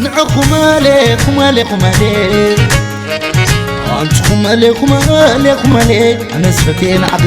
ንዕኹም ኣለ፣ ኹም ኣለ፣ ኹም ኣለ። ኣንቱኹም ኣለ፣ ኹም ኣለ፣ ኹም ኣለ። ኣነስ ፈትየ ንዓቢ።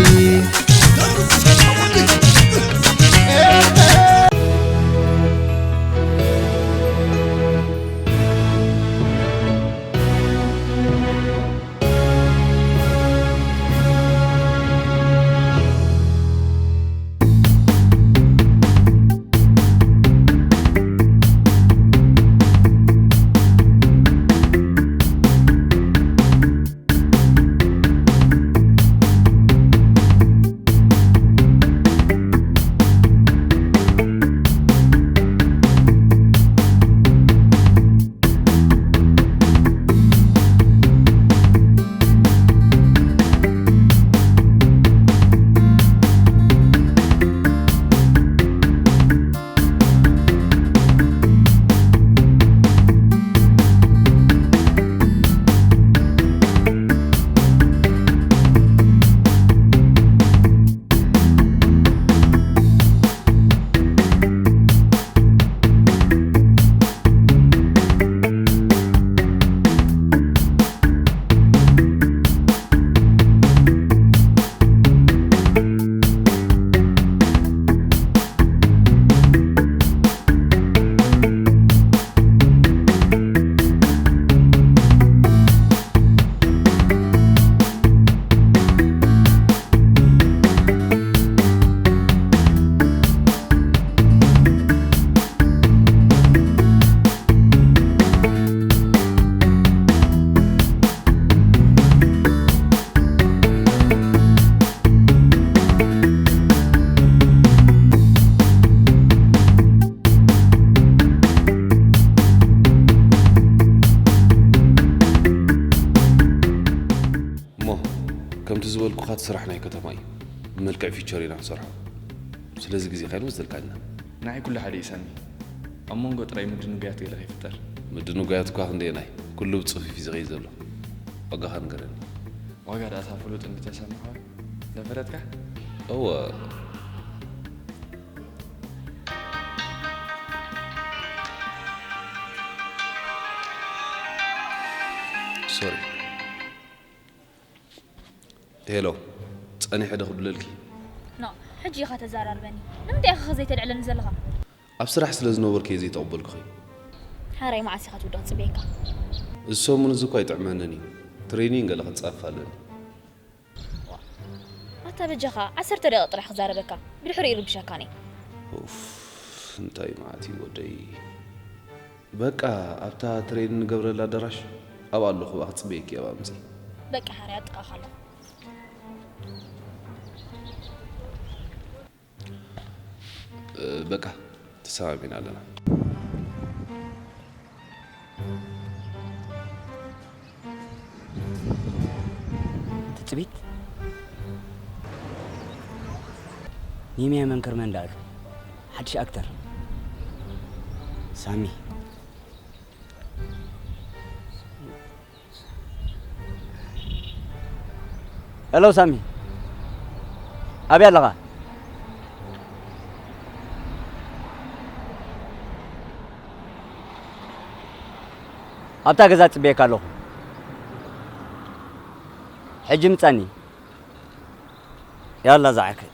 እሞ፣ ከምቲ ዝበልኩኻ፣ እቲ ስራሕ ናይ ከተማ እዩ። ብመልክዕ ፊቸር ኢና ንሰርሖ። ስለዚ ግዜኻ ኣይንወስደልካ ኢና። ንዓይ ኩሉ ሓደ እዩ ሳሚ። ኣብ መንጎ ጥራይ ምድንጓያት ገለ ከይፍጠር። ምድንጓያት እኳ ክንደየናይ፣ ኩሉ ብጽፉፍ እዩ ዝኸይድ ዘሎ። ዋጋኻ ንገረኒ። ዋጋ ደኣ እታ ፍሉጥ እንተሰማዕኻ፣ ዶ ፈለጥካ? እወ። ሶሪ። ሄሎ፣ ጸኒሐ ዶ ክብለልኪ? ኖ፣ ሕጂ ኢኻ ተዘራርበኒ። ንምንታይ ኢኻ ዘይተልዕለኒ ዘለኻ? ኣብ ስራሕ ስለ ዝነበርኩ እየ ዘይተቐበልኩኺ። ሓራይ መዓስ ኢኻ ትውድቕ ጽበየካ? እዚ ሰሙን እዚ እኳ ኣይጥዕመንን እዩ። ትሬኒንግ ገለ ክጻፍ ኣለኒ። ዋ፣ ኣታ በጃኻ ዓሰርተ ደቂቕ ጥራሕ ክዛረበካ፣ ብድሕሪኡ ይርብሸካኒ። ኡፍ፣ እንታይ መዓት እዩ ወደይ። በቃ ኣብታ ትሬን ንገብረላ ኣዳራሽ ኣብኣ ኣለኹ፣ ኣብኣ ክጽበየኪ እየ፣ ኣብኣ ምጺ። በቃ ሓራይ ኣብ ጥቓኻ ኣለኹ። እ፣ በቃ ተሰማሚና ኣለና። ትጽቢት ኒሚያ መምከር መን ደኣሉ ሓድሽ ኣክተር ሳሚ። ሄሎ ሳሚ፣ ኣበይ ኣለኻ? ኣብታ ገዛ ጽበየካ ኣለኹ። ሕጂ ምጻኒ። ያላ ዝዓርከይ።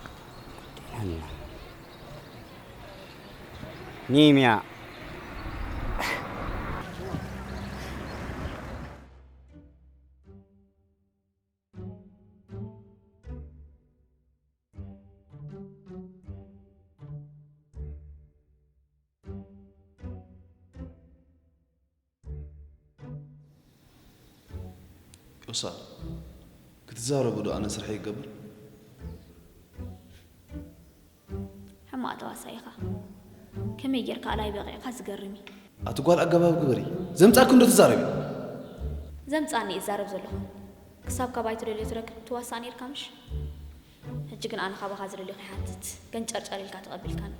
ኒምያ። ዮሳ፣ ክትዛረቡ ዶ ኣነ ስርሐይ ይገብር? ሕማቕ ተዋሳኢ ኢኻ። ከመይ ጌርካ ኣላይ በቒዕካ ዝገርም እዩ። ኣቲ ጓል ኣገባብ ግበሪ። ዘምጻእኪ እንዶ ትዛረቢ። ዘምጻኒ እየ ዝዛረብ ዘለኹ። ክሳብ ካባይ ትደልዮ ትረክብ ትዋሳእ ኔርካ ምሽ? ሕጂ ግን ኣነ ካባኻ ዝደልዮ ከይሓትት ገንጨርጨር ኢልካ ተቐቢልካኒ።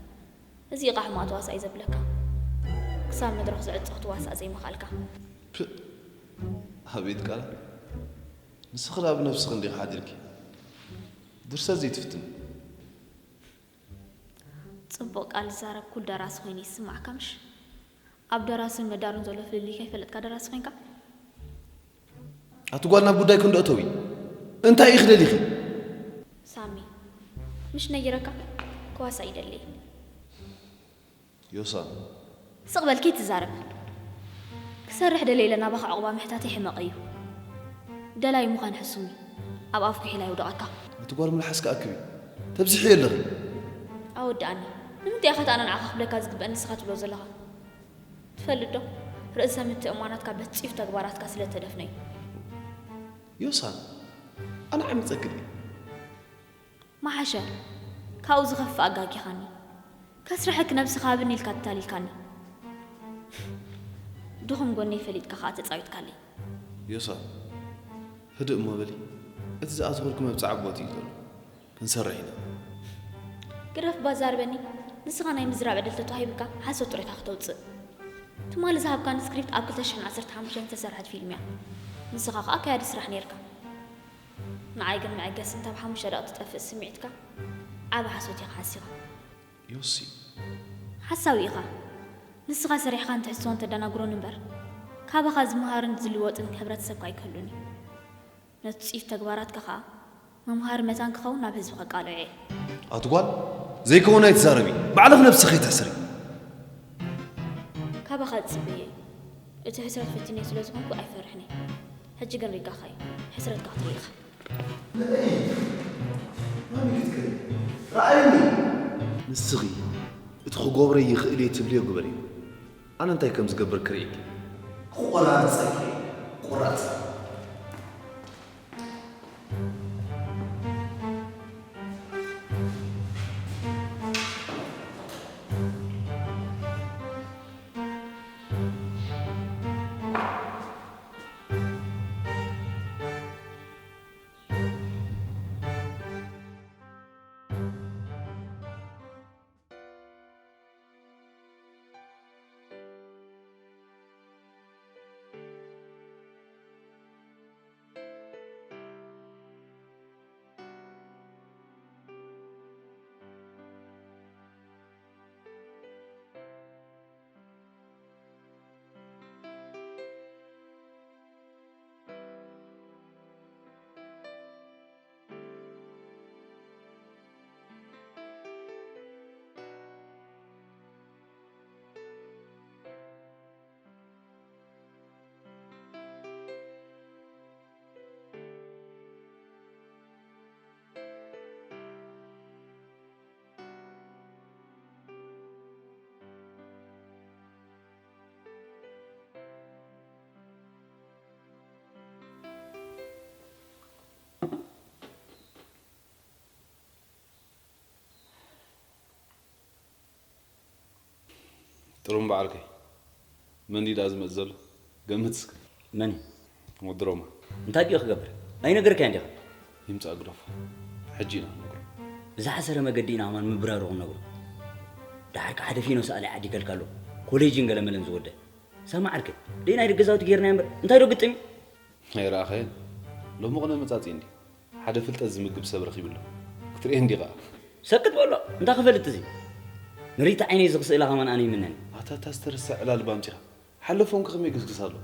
እዚ ኢኻ ሕማቕ ተዋሳኢ ዘብለካ። ክሳብ መድረኽ ዝዕጾ ክትዋሳእ ዘይምኽኣልካ። ፕእ፣ ኣቤት ቃላት። ንስኺ ደኣ ብነብስኺ እንዲኺ ሓዲርኪ። ድርሰት ዘይትፍትኒ። ጽቡቕ ቃል ዝዛረብ ኩል ደራሲ ኮይኑ ይስማዕካ ምሽ? ኣብ ደራስን መዳርን ዘሎ ፍልልይ ከይፈለጥካ ደራሲ ኾንካ? ኣቲ ጓል ናብ ጉዳይ ክንዶ እተዊ። እንታይ ኢኺ ደሊኺ? ሳሚ፣ ምሽ ነጊረካ? ክዋሳ ይደሊ። ዮሳን። ስቕ በል ከይትዛረብ። ክሰርሕ ደለ ኢለ ናባኻ ዕቑባ ምሕታተይ ሕመቕ እዩ። ደላይ ምዃን ሕሱም እዩ። ኣብ ኣፍ ኩሒላ ይውደቐካ። ነቲ ጓል መልሓስካ ኣክቢ። ተብዝሕዮ ኣለኺ። ኣወድኣኒ። ንምንታይ ኢኻ እቲ ኣነ ንዓኻ ክብለካ ዝግበአኒ ንስኻ ትብሎ ዘለኻ? ትፈልጥ ዶ? ርእሰ ምትእምማናትካ በቲ ጽዩፍ ተግባራትካ ስለ እተደፍነ እዩ። ዮሳን፣ ኣነ ዓሚጸኪ ድየ? መሓሸ፣ ካብኡ ዝኸፍእ ኣጋጊኻኒ። ከስርሐኪ ነብስኻ ሃብኒ ኢልካ ተታሊልካኒ። ድኹም ጎነይ ፈሊጥካ ኸኣ ተጻዊትካለይ። ዮሳን፣ ህድእ እሞ በሊ። እቲ ዝኣተኹልኪ መብጽዓ ቦት እዩ ዘሎ። ክንሰርሕ ኢና። ግደፍ ባዛርበኒ። ንስኻ ናይ ምዝራብ ዕድል ተተዋሂቡካ ሓሶት ጥሪኻ ክተውጽእ። ትማሊ ዝሃብካኒ ስክሪፕት ኣብ ክልተ ሽሕን ዓሰርተ ሓሙሽተን ዝተሰርሐት ፊልም እያ። ንስኻ ኸኣ ከያዲ ስራሕ ኔርካ። ንዓይ ግን መዐገሲ እንተ ኣብ ሓሙሽተ ደቂቕ ትጠፍእ ስምዒትካ ዓቢ ሓሶት ኢኻ ሓሲኻ። ዮሲ። ሓሳዊ ኢኻ። ንስኻ ሰሪሕኻን ትሕዝቶን ተደናግሮን እምበር፣ ካባኻ ዝመሃርን ዝልወጥን ሕብረተሰብካ ኣይክህሉን እዩ። ነቲ ጽዩፍ ተግባራትካ ኸኣ መምሃሪ መታን ክኸውን ናብ ህዝቢ ከቃልዖ እየ። ኣቲ ጓል፣ ዘይከውን ኣይትዛረቢ። ባዕልኺ ነብስኺ ከይትሕስሪ። ካባኻ ዝጽበዮ እዩ። እቲ ሕስረት ፈቲነዮ ስለ ዝኾንኩ ኣይፈርሕን እየ። ሕጂ ግን ሪጋኻ እዩ። ሕስረትካ ክትርኢ ኢኻ። መን እዩ ክትከዲ? ረኣየኒ። ንስኺ እቲ ክገብሮ ይኽእል እየ ትብልዮ ግበሪ። ኣነ እንታይ ከም ዝገብር ክርእየኪ። ክቆራርጸኪ እየ። ቁራጽ። ጥሩምባ ዓርከይ፣ መን ድዩ ደኣ ዝመጽእ ዘሎ? ገምት እስከ። መን እዩ? ወዲ ሮማ። እንታይ ድዩ ክገብር? ኣይነገርካዮን ዲኻ? ይምጻእ ግደፎ። ሕጂ ኢና ክንነግሮ። ብዝሓሰረ መገዲ ኢና ከማን ምብራሩ ክንነግሮ። ደሓር ከኣ ሓደ ፊኖ ሰኣላይ ዓዲገልካ ኣሎ። ኮሌጅን ገለመለን ዝወደ። ሰማዕ ዓርከይ፣ ደይ ናይ ደገ ዛውቲ ጌርናዮ እምበር፣ እንታይ ዶ ግጥም እዩ? ኣይረኣኻዮን? ሎሚ ቕነ መጻጽኢ እንድዩ። ሓደ ፍልጠት ዝምግብ ሰብ ረኺቡ ኣሎ። ክትርእየን ዲኻ? ሰክት በሎ፣ እንታይ ክፈልጥ እዚ? ንሪታ ዓይነይ እዚ ክስእላ ከማን ኣነ ይምነኒ። ኣታ እታ ዝተረስዐ ዕላል ባምጺኻ። ሓለፎም ከ ከመይ ይግስግስ ኣሎ?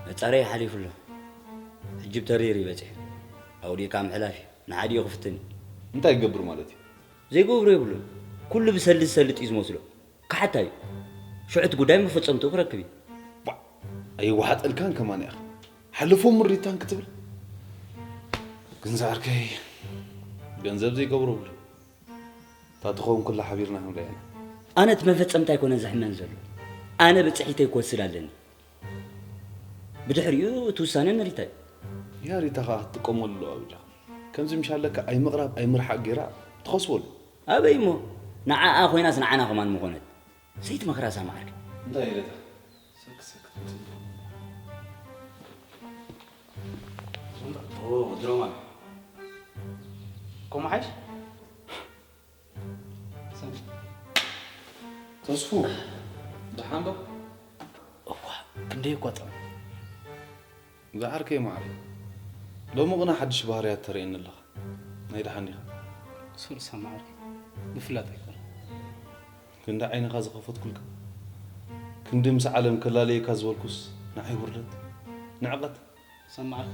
መጻረይ ሓሊፉ ኣሎ። ሕጂ ብተሪር እዩ በጺሑ። ኣውዲእካ ምሕላፍ እዩ። ንሓዲኡ ክፍትን እዩ። እንታይ ክገብር ማለት እዩ? ዘይገብሮ የብሉን። ኩሉ ብሰልዲ ዝሰልጥ እዩ ዝመስሎ። ክሓታ እዩ። ሽዑ እቲ ጉዳይ መፈጸምትኡ ክረክብ እዩ። ቧዕ! ኣይወሓጠልካን ከማን ኢኻ። ሓለፎም ምሪታን ክትብል። ግን ዝዓርከይ ገንዘብ ዘይገብሮ ብሎ። እታ ትኸውን ኩላ ሓቢርና ክንሪኣ ኢና። ኣነ እቲ መፈጸምታ ኣይኮነን ዘሕመን ዘሎ። ኣነ ብጽሒተይ ክወስድ ኣለኒ። ብድሕሪኡ እቲ ውሳነ ንሪታ እዩ። ያ ሪታ ኸኣ ክትጥቀመሉ ኣለዋ በጃኻ። ከምዚ ምሽ ኣለካ ኣይምቕራብ ኣይምርሓቕ ጌራ ትኸስበሉ። ኣበይ እሞ? ንዓኣ ኮይናስ ንዓና ከማን ምኾነት። ሰይቲ መኽራ ሳማ ዓርከይ። እንታይ ኢለታ? ሰክ ሰክ ትብል። ኦ፣ ድሮማ። ኮሞ ሓይሽ? ሰም-፣ ተስፉ፣ ደሓን ዶ? እዋ፣ ክንደይ እኳ ጥዑም። ዝዓርከይ ማዕረይ፣ ሎሚ ቅነ ሓድሽ ባህርያት ተርእየኒ ኣለኻ። ናይ ደሓን ዲኻ? ሱር ሳማ ዓርከይ፣ ምፍላጥ ኣይኮነን። ክንዲ ዓይንኻ ዝኸፈትኩልካ፣ ክንዲ ምስ ዓለም ከላለየካ ዝበልኩስ ንዓይ ውርደት፣ ንዕቐት። ሰማዕካ፣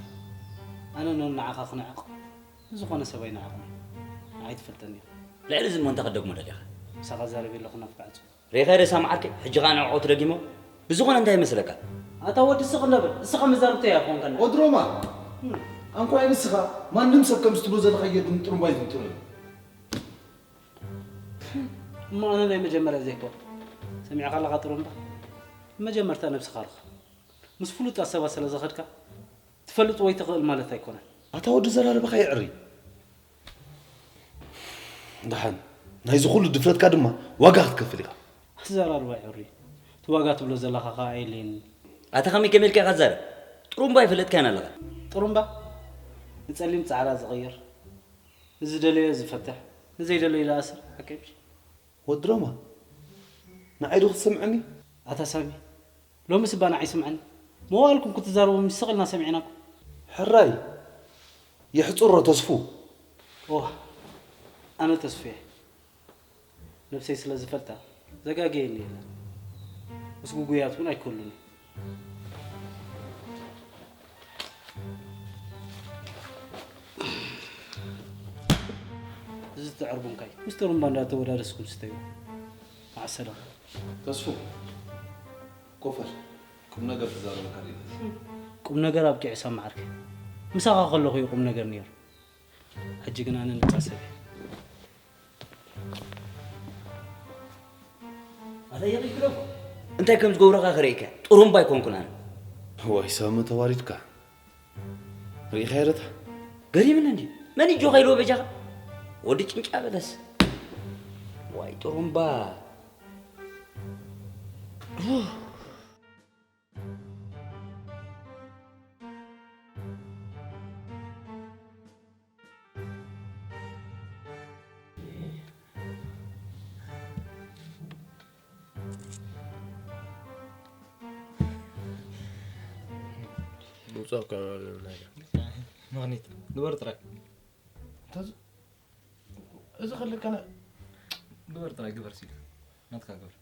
ኣነ ን ንዓኻ ክንዕቕ ንዝኾነ ሰብ ኣይንዓቕን። ንዓይ ትፈልጠኒ ኢኻ። ልዕሊ እዚ እሞ እንታይ ክደግሞ ደሊኻ? ምሳኻ ዛረብ የለኹን ኣፍካ ዕጹ። ርኢኻዮ ዶ ሳሚ ዓርከይ፣ ሕጂ ኸኣ ንዕቐቱ ደጊሞ። ብዝኾነ እንታይ ይመስለካ? ኣታ ወዲ ስቕ እንዳ በል፣ እስኻ መዛርብተይ ኣይኮንካን። ወድሮማ፣ እም። ኣንኳይ ንስኻ፣ ማንም ሰብ ከምዚ ትብሎ ዘለኻዮ ግን ጥሩምባ ይዝንጥረሉ። እሞ ኣነ ናይ መጀመርያ ዘይኮን። ሰሚዕካ ኣለኻ ጥሩምባ? መጀመርታ ነብስኻ ርኸ። ምስ ፍሉጣት ሰባት ስለ ዝኸድካ ትፈልጥ ወይ ትኽእል ማለት ኣይኮነን። ኣታ ወዲ ዘራርባኻ የዕሪ። ደሓን ናይዚ ኩሉ ድፍረትካ ድማ ዋጋ ክትከፍል ኢኻ። ኣዘራርባ የዕሪ። እቲ ዋጋ ትብሎ ዘለኻ ኸኣ ኣየድልየንን። ኣታ ከመይ ከመይ ኢልካ ኢኻ ትዛረብ? ጥሩምባ ኣይፈለጥካያን ኣለኻ። ጥሩምባ ንጸሊም ጻዕዳ ዝቕይር፣ ንዝደለዮ ዝፈትሕ፣ ንዘይደለዮ ዝኣስር ሓቂ ምሽ? ወዲ ሮማ፣ ንዓይ ዶ ክትሰምዐኒ? ኣታ ሳሚ፣ ሎምስ እባ ንዓይ ስምዐኒ። መዋእልኩም ክትዛረቡ ምስ ስቕ ኢልና ሰሚዕናኩም። ሕራይ፣ የሕጽሮ ተስፉ። ኦህ፣ ኣነ ተስፉ እየ። ነብሰይ ስለ ዝፈልጣ ዘጋግየኒ የለን። ምስ ጉጉያት እውን ኣይከሉን። እዚ ትዕርቡንካይ ምስ ጥሩምባ እንዳተወዳደስኩም ስተዩ። ማዕሰላም። ተስፉ፣ ኮፈል፣ ቁም ነገር ክዛረበካ ደሊ። ቁም ነገር ኣብቂዑ ሳሚ ዓርከይ። ምሳኻ ከለኹ እዩ ቁም ነገር ነይሩ። ሕጂ ግን ኣነ ንጻ ሰብ እየ። ኣታ የቕይክሎ እኮ። እንታይ ከም ዝገብረኻ ክርእይካ ጥሩምባ ኣይኮንኩን ኣነ። ዋይ ሳሚ ተዋሪድካ። ርኢኻዮ ዶ እታ? ገሪምኒ እንዲ። መን እዩ ጆኻ ኢልዎ በጃኻ? ወዲ ጭንጫ በለስ። ዋይ ጥሩምባ። ምውጻእ እኮ ነገር። ምኽኒት ግበር ጥራይ። እንተ እዚ፣ እዚ ከለካ ና-፣ ግበር ጥራይ፣ ግበር ሲል ናትካ ግበር።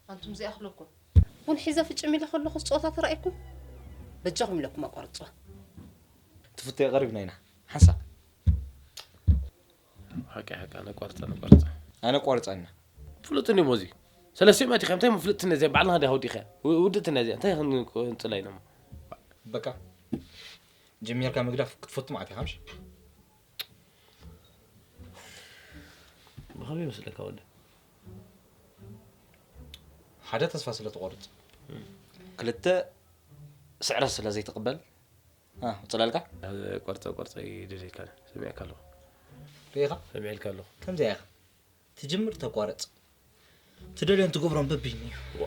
ኣንቱም ዘይኣኽለኩም። ቡን ሒዘ ፍጭም ኢለ ከለኹ ጸወታ ተራእየኩም? በጃኹም ኢለኩም ኣቋርጽዋ። ትፍቶ የቐሪብና ኢና። ሓንሳእ። ሓቂ፣ ሓቂ፣ ኣነ ቋርጸ፣ ኣነ ቋርጸ። ኣነ ቋርጸና። ፍሉጥ እንዲሞ እዚ። ሰለስቲኦም ኣቲኻ፣ እንታይ እሞ ፍልጥቲ ነዚኣ? ባዕልና ዲኻ ወዲኻ? ው-፣ ውድእቲ ነዚኣ? እንታይ ክንጽላ ኢሎሞ? በቃ። ጀሚርካ ምግዳፍ ክትፈቱ ማለት ኢኻ፣ ምሽ? ብኸመይ ይመስለካ ወዲ? ሓደ ተስፋ ስለ ትቖርጽ። እም። ክልተ ስዕረት ስለ ዘይትቕበል። አ፣ ጽላልካ? ኣብ ቆርጸ ቆርጸ ይደልየካ፣ ሰሚዕካ ኣለኹ። ርኢኻ? ሰሚዕልካ ኣለኹ። ከምዚኣ ኢኻ። ትጅምር ተቋርጽ። ትደልዮን ትገብሮን በቢኒ እዩ። ዋ፣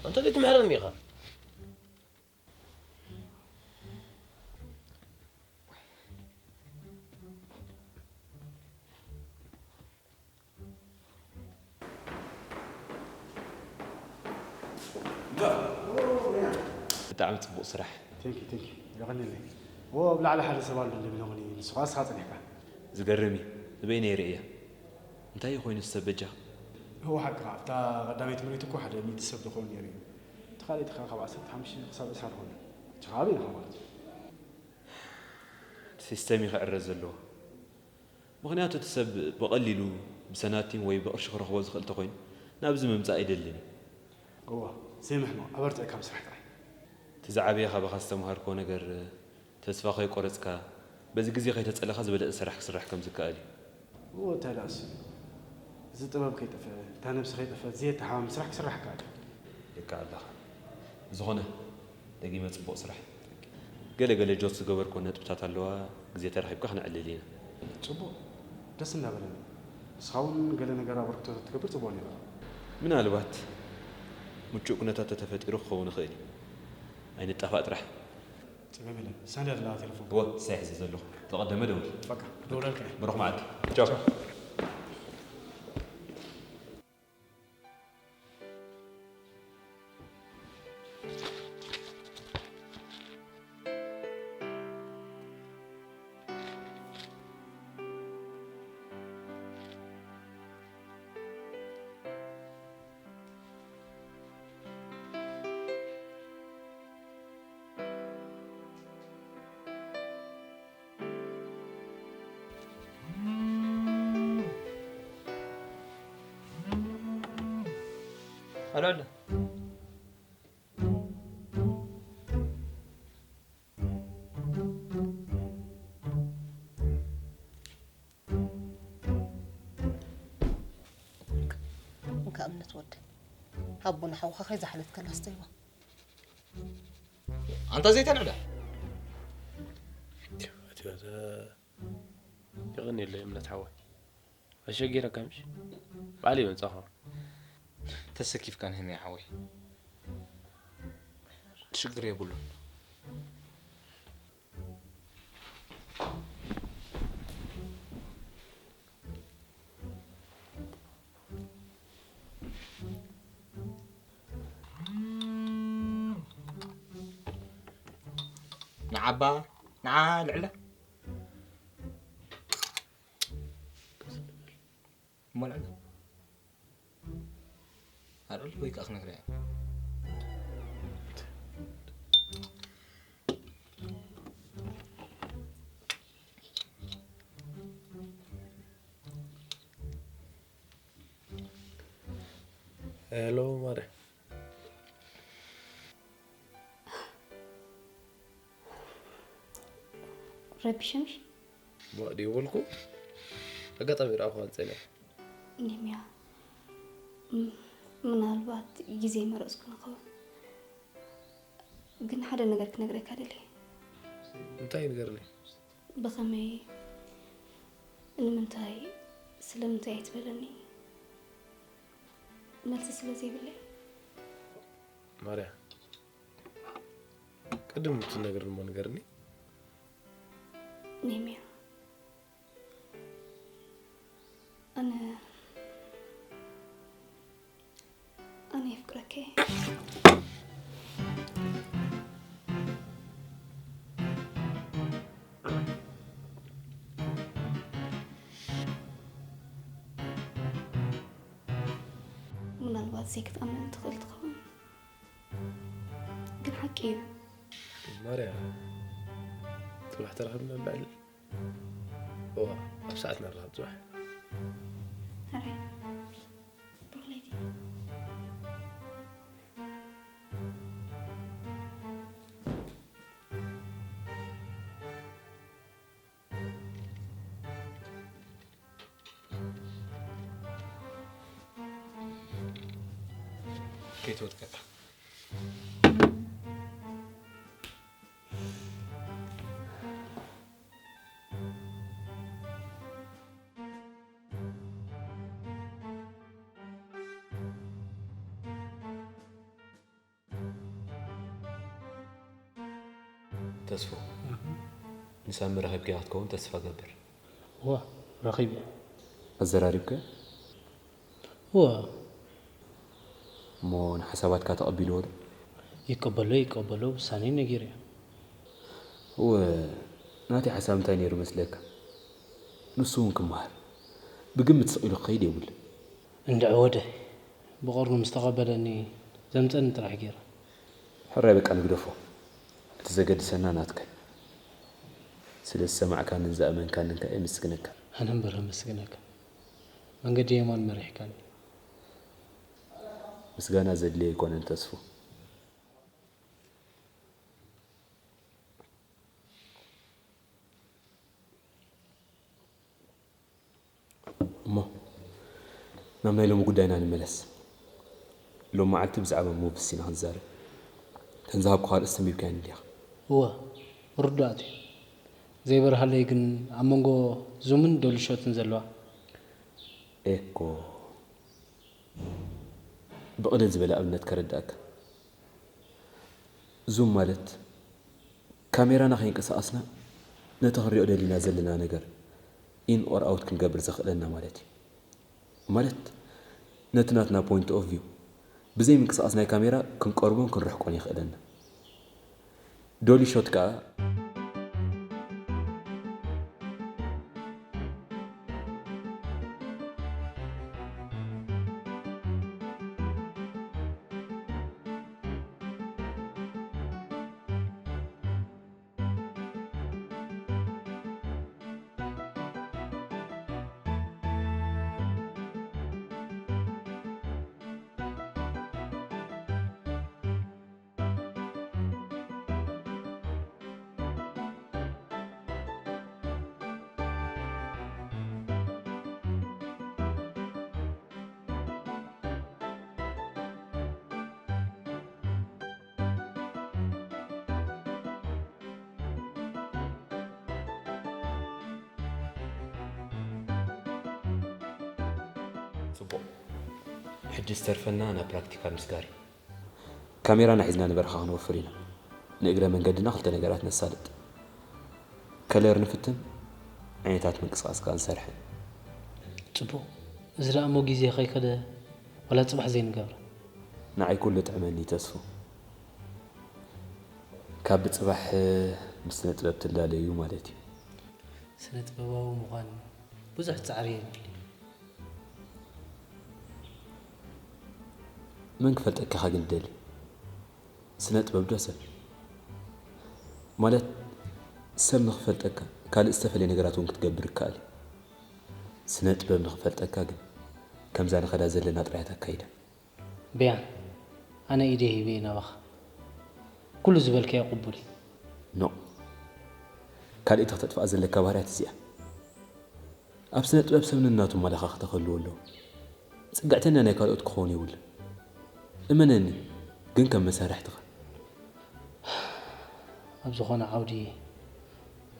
ኣንተ ዘይትምሕረኒ ኢኻ። ብጣዕሚ ጽቡቕ ስራሕ። ቴንኪ፣ ቴንኪ። የቐንየለይ። ዎ፣ ኣብ ላዕሊ ሓደ ሰብ ኣሎ እንደ ብሎምኒ፣ ንሱ ኸኣ ንስኻ ጸኒሕካ። ዝገርም እዩ። ንበይነይ ርእየ። እንታይ እዩ ኮይኑ ሰብ በጃ? እዎ፣ ሓቅኻ። ኣብታ ቀዳመይቲ ምርኢት እኮ ሓደ ሚእቲ ሰብ ዝኸውን ነይሩ እዩ። እቲ ካልኣይቲ ኸኣ ካብ ዓሰርተ ሓሙሽተ ክሳብ ዕስራ ዝኾነ። እቲ ከባቢ ኢኻ ማለት እዩ። እቲ ሲስተም እዩ ክዕረ ዘለዎ። ምኽንያቱ እቲ ሰብ ብቐሊሉ ብሰናቲም ወይ ብቕርሺ ክረኽቦ ዝኽእል ተኾይኑ ናብዚ ምምጻእ ኣይደልን እዩ። እዋ፣ ዘይምሕማቕ፣ ኣበርቲዕካ ምስራሕ ጥራይ። እቲ ዝዓበየ ካባኻ ዝተምሃርክዎ ነገር፣ ተስፋ ከይቆረጽካ፣ በዚ ግዜ ከይተጸለኻ ዝበለጸ ስራሕ ክስራሕ ከም ዝከኣል እዩ። እዎ፣ እንታይ ደኣ እሱ? እዚ ጥበብ ከይጠፍአ፣ እታ ነብሲ ከይጠፍአት ዘየተሓባም ስራሕ ክስራሕ ይከኣል እዩ። ይከኣል ኣለኻ። ብዝኾነ፣ ደጊመ ጽቡቕ ስራሕ። ገለ ገለ ጆት ዝገበርክወን ነጥብታት ኣለዋ፣ ግዜ ተራኺብካ ክነዕልል ኢና። ጽቡቕ፣ ደስ እንዳበለኒ። ንስኻ እውን ገለ ነገር ኣበርክቶ ተትገብር ጽቡቕ ነይሩ። ምናልባት ምቹእ ኩነታት ተተፈጢሩ ክኸውን ይኽእል እዩ። ኣይንጣፋእ ጥራሕ። ጸገም የለን። ሳንድያ ኣለዋ ቴሌፎን። እወ፣ ንሳ እየ ሒዘ ዘለኹ። ዝቐደመ ደውል። በቃ፣ ክደውለልካ እየ። ብሩኽ መዓልቲ። ቻው። ቻው። ሃሎ ኣለ። እንካ እምነት ወደይ፣ ሃቦ ንሓውኻ ከይዛሕለት ከላ ስተይዋ። ኣንታ ዘይተንዕዳ። የቐንየለይ እምነት ሓወይ። ኣሸጊረካ ምሽ? ባዕለይ መጻኹ። ተሰኪፍካ ንህነ ሓወይ። ሽግር የብሉን። ንዓባ፣ ንዓ ልዕለ። እሞ ልዕለ። ኣረል ወይ ከኣ ክነግረያ። ሄሎ ማርያ። ረቢሸ ምሽ? ማ ድዩ በልኩ? ኣጋጣሚ ረኣኹ ኣንጸልያ። ኒምያ፣ ም- ምናልባት ግዜ መረጽኩ ንኸውን፣ ግን ሓደ ነገር ክነግረካ ደልየ። እንታይ ንገርኒ? ብኸመይ፣ ንምንታይ፣ ስለምንታይ ኣይትበለኒ? መልሲ ስለ ዘይብለይ። ማርያ፣ ቅድም ትነግርኒ እሞ ንገርኒ። ኒምያ፣ ኣነ ኣነ የፍቅረኪ። ምናልባት ዘይክትኣምን ትኽእል ትኸውን፣ ግን ሓቂ እዩ። ማርያ፣ ጽባሕ ተራኺብና ንበዓል። እዋ፣ ኣብ ሰዓት ንራኸብ ጽባሕ። ሕራይ። ብሩኽ ለይቲ። ከይትወድቀካ። ተስፉ፣ ንሳሚ ረኺብካያ ክትከውን ተስፋ እገብር። እወ፣ ረኺበያ። ኣዘራሪብካያ? እወ። እሞ ንሓሳባትካ ተቐቢልዎ ዶ? ይቀበሎ ይቀበሎ ውሳኔ ነጊረዮ። እወ፣ ናተይ ሓሳብ እንታይ ነይሩ መስለካ? ንሱ እውን ክመሃር። ብግምት ስቕ ኢሉ ክኸይድ የብሉን። እንድዒ ወደይ፣ ብቐርኑ ምስ ተቐበለኒ ዘምጸኒ ጥራሕ ገይረ። ሕራይ በቃ ንግደፎ። እቲ ዘገድሰና ናትካ እዩ። ስለ ዝሰማዕካንን ዝኣመንካንን ከኣ የመስግነካ። ኣነ እምበር ኣመስግነካ። መንገዲ የማን መሪሕካኒ። ምስጋና ዘድልዮ ኣይኮነን ተስፉ። እሞ ናብ ናይ ሎሚ ጉዳይና ንመለስ። ሎም መዓልቲ ብዛዕባ ሞቭስ ኢና ክንዛረብ። ተን ዝሃብኩኻ ኣርእስቲ ኣንቢብካየን እንዲኻ። እወ፣ ርዱኣት እዩ። ዘይበርሃለይ ግን ኣብ መንጎ ዙምን ዶሊሾትን ዘለዋ። ኤኮ። ብቕልል ዝበለ ኣብነት ከረድኣካ። ዙም ማለት ካሜራና ከይንቀሳቐስና ነቲ ክንሪኦ ደሊና ዘለና ነገር ኢን ኦር ኣውት ክንገብር ዘኽእለና ማለት እዩ። ማለት ነቲ ናትና ፖይንት ኦፍ ቪው ብዘይ ምንቅስቓስ ናይ ካሜራ ክንቀርቦን ክንርሕቆን የኽእለና። ዶሊ ሾት ከኣ ጽቡቕ። ሕጂ ዝተርፈና ናብ ፕራክቲካል ምስጋር እዩ። ካሜራና ሒዝና ንበረኻ ክንወፍር ኢና። ንእግረ መንገድና ክልተ ነገራት ነሳልጥ። ከለር ንፍትን፣ ዓይነታት ምንቅስቓስ ከኣ ንሰርሕን። ጽቡቕ። እዚ ደኣ እሞ ግዜ ከይከደ ዋላ ጽባሕ ዘይንገብራ? ንዓይ ኩሉ ጥዕመኒ ተስፉ። ካብ ብጽባሕ ምስ ስነ ጥበብ ትላለዩ ማለት እዩ። ስነ ጥበባዊ ምዃን ብዙሕ ጻዕሪ የድሊ። መን ክፈልጠካ ኢኻ ግን ትደሊ? ስነ ጥበብ ዶ ሰብ? ማለት ሰብ ንኽፈልጠካ ካልእ ዝተፈለየ ነገራት እውን ክትገብር ይከኣል እዩ። ስነ ጥበብ ንኽፈልጠካ ግን ከምዛ ንኸዳ ዘለና ጥራያት ኣካይዳ። ብያን፣ ኣነ ኢደይ ሂበ ናባኻ። ኩሉ ዝበልካዮ ቅቡል እዩ። ኖ። ካልእ ተኽተጥፍኣ ዘለካ ባህርያት እዚኣ። ኣብ ስነ ጥበብ ሰብ ነናቱ ኣመለኻኽታ ክህልዎ ኣለዎ። ጽግዕተኛ ናይ ካልኦት ክኸውን የብሉን። እመነኒ፣ ግን ከም መሳርሕትኻ። ኣብ ዝኾነ ዓውዲ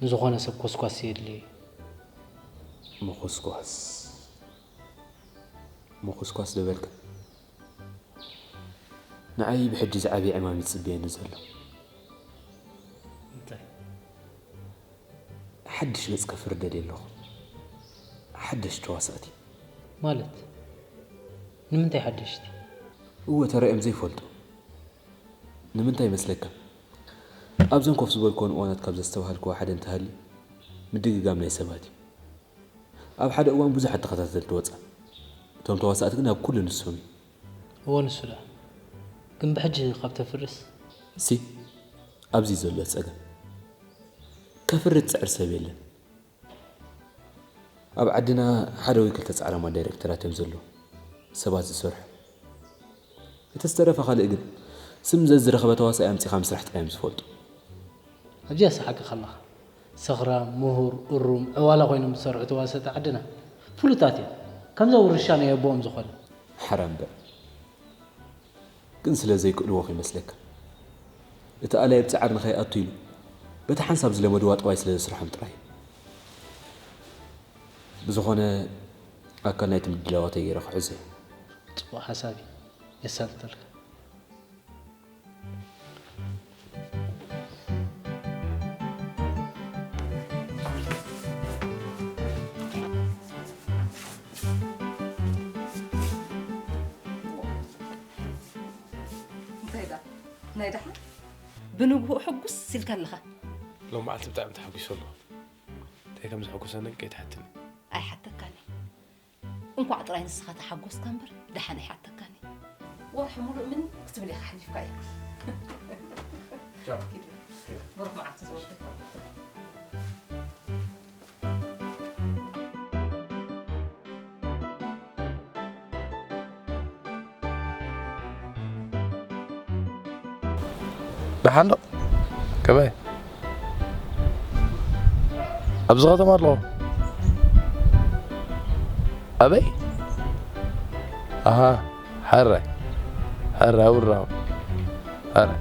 ንዝኾነ ሰብ ኮስኳስ የድልዮ እዩ። ምኹስኳስ። ምኹስኳስ ዶ በልካ? ንዓይ ብሕጂ ዝዓበ ዕማም እዩ ዝጽበየኒ ዘሎ። እንታይ? ሓድሽ ገጽ ከፍሪ ደልየ ኣለኹ። ሓደሽ ተዋሳእቲ። ማለት? ንምንታይ ሓደሽቲ? እወ፣ ተራእዮም ዘይፈልጡ። ንምንታይ ይመስለካ? ኣብዘን ኮፍ ዝበልክወን እዋናት ካብ ዘስተብሃልክዎ ሓደ እንተሃልዩ፣ ምድግጋም ናይ ሰባት እዩ። ኣብ ሓደ እዋን ብዙሓት ተኸታተልቲ ወጻ። እቶም ተዋሳእቲ ግን ኣብ ኩሉ ንሶም እዩ። እወ፣ ንሱ ደኣ። ግን ብሕጂ ካብ ተፍርስ? ሲ፣ ኣብዚ ዘሎ ጸገም። ከፍሪ ዝጽዕር ሰብ የለን። ኣብ ዓድና ሓደ ወይ ክልተ ጻዕራማት ዳይሬክተራት እዮም ዘለዉ። ሰባት ዝሰርሑ። እቲ ዝተረፈ ካልእ ግን ስም ዘዝረኸበ ተዋሳኢ ኣምጺኻ ምስራሕ ጥራይ እዮም ዝፈልጡ። ኣብዚኣ ሰሓቂ ከለኻ፣ ሰኽራም፣ ምሁር፣ እሩም፣ ዕዋላ ኮይኖም ዝሰርሑ ተዋሰእቲ ዓድና ፍሉጣት እዮም። ከምዛ ውርሻ ናይ ኣቦኦም ዝኾነ። ሓራ እምበር። ግን ስለ ዘይክእልዎ ይመስለካ። እቲ ኣላይ ኣብ ጻዕሪ ንኸይኣቱ ኢሉ በቲ ሓንሳብ ዝለመድዋ ጠባይ ስለ ዘስርሖም ጥራይ። ብዝኾነ ኣካል ናይቲ ምድላዋተይ ገይረ ክሕዞ እየ። ጽቡቕ ሓሳብ እዩ። የሳልጠልካ። እንታይ ደኣ? ናይ ደሓን? ብንግሆ ሕጉስ ኢልካ ኣለኻ። ሎም መዓልቲ ብጣዕሚ ተሓጒሰ ኣለኹ። እንታይ ከም ዘሐጉሰኒ ከይትሓትኒ። ኣይሓተካን እየ። እንኳዕ ጥራይ ንስኻ ተሓጎስካ እምበር ደሓን ኣይሓተካን እየ። ወርሒ ሙሉእ ምን ክትብል ኢኻ ሓሊፍካዮ? ቻው። ብሩኽ መዓልቲ ዝወደይ። ደሓን ዶ? ከመይ? ኣብዚ ከተማ ኣለኹ። ኣበይ? ኣሃ፣ ሕራይ። ሕራይ፣ ውራው። ሕራይ።